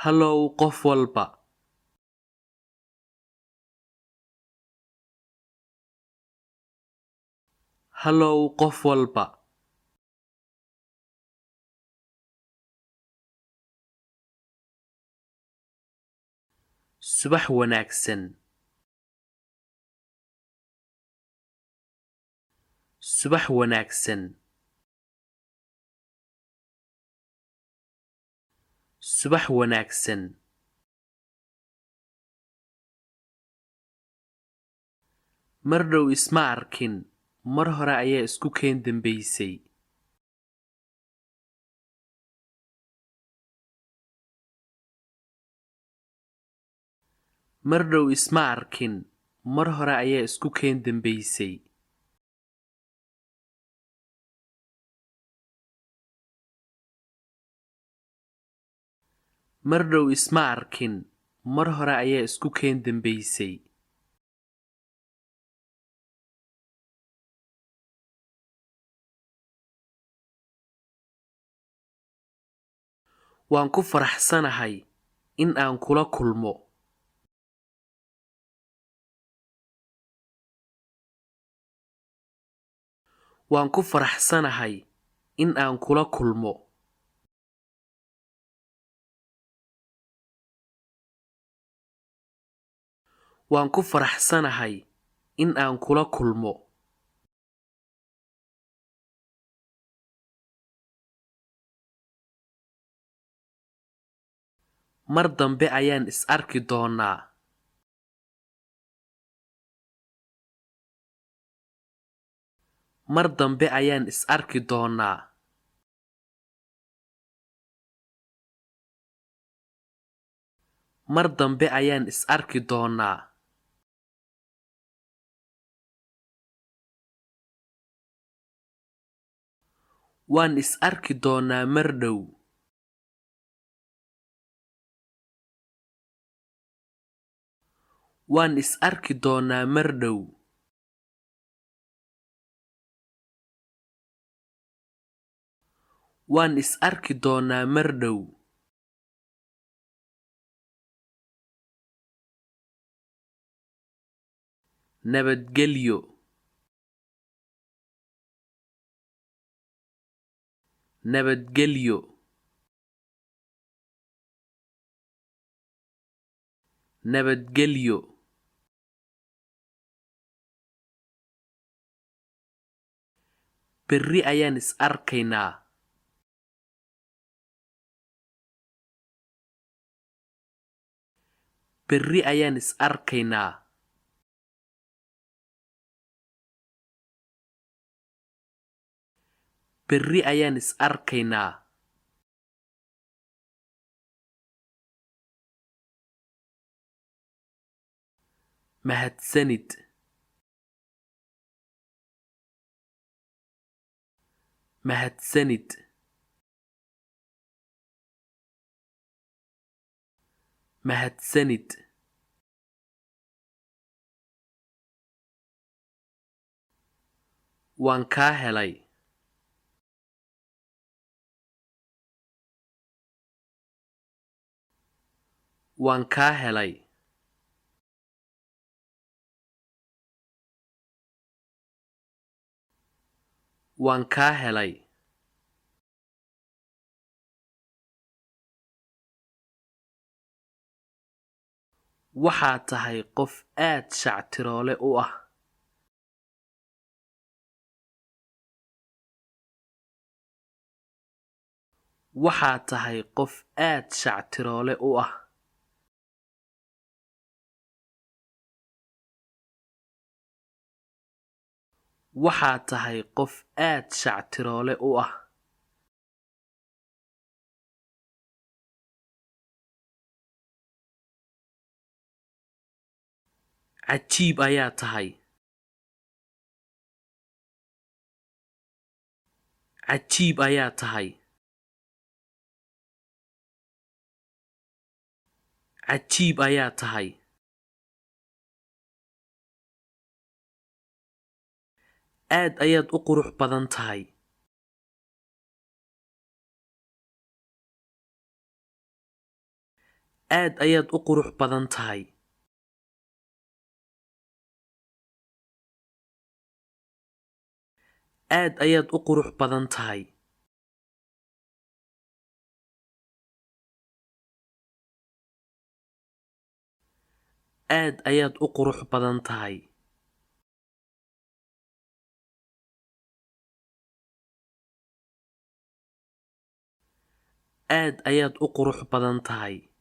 Hallow, qof walba. Hallow, qof walba. Subax wanaagsan. Subax wanaagsan. Subax wanaagsan. Mar dhow isma arkin, mar hore ayaa isku keen dambeysay. Mar dhow isma arkin, mar hore ayaa isku keen dambeysay. Mar dhow isma arkin, mar hore ayaa isku keen dambeysay. Waan ku faraxsanahay in aan kula kulmo. Waan ku faraxsanahay in aan kula kulmo. Waan ku faraxsanahay in aan kula kulmo. Mar dambe ayaan is arki doonaa. Mar dambe ayaan is arki doonaa. Mar dambe ayaan is arki doonaa. Waan is arki doonaa mar dhow. Waan is arki doonaa mar dhow. Waan is arki doonaa mar dhow. Nabadgelyo. Nabadgelyo. Nabadgelyo. Berri ayaan is arkaynaa. Berri ayaan is arkaynaa. Berri ayaan is arkaynaa. Mahadsanid. Mahadsanid. Mahadsanid. Waan kaa helay. Waan kaa helay. Waan kaa helay. Waxaad tahay qof aad shactiroole u ah. Waxaad tahay qof aad shactiroole u ah. Waxaad tahay qof aad shactiroole u ah. Cajiib ayaa tahay. Cajiib ayaa tahay. Cajiib ayaa tahay. Aad ayaad u qurux badan tahay. Aad ayaad u qurux badan tahay. Aad ayaad u qurux badan tahay. Aad ayaad u qurux badan tahay. Aad ayaad u qurux badan tahay. Aad ayaad u qurux badan tahay. Aad ayaad u qurux badan tahay.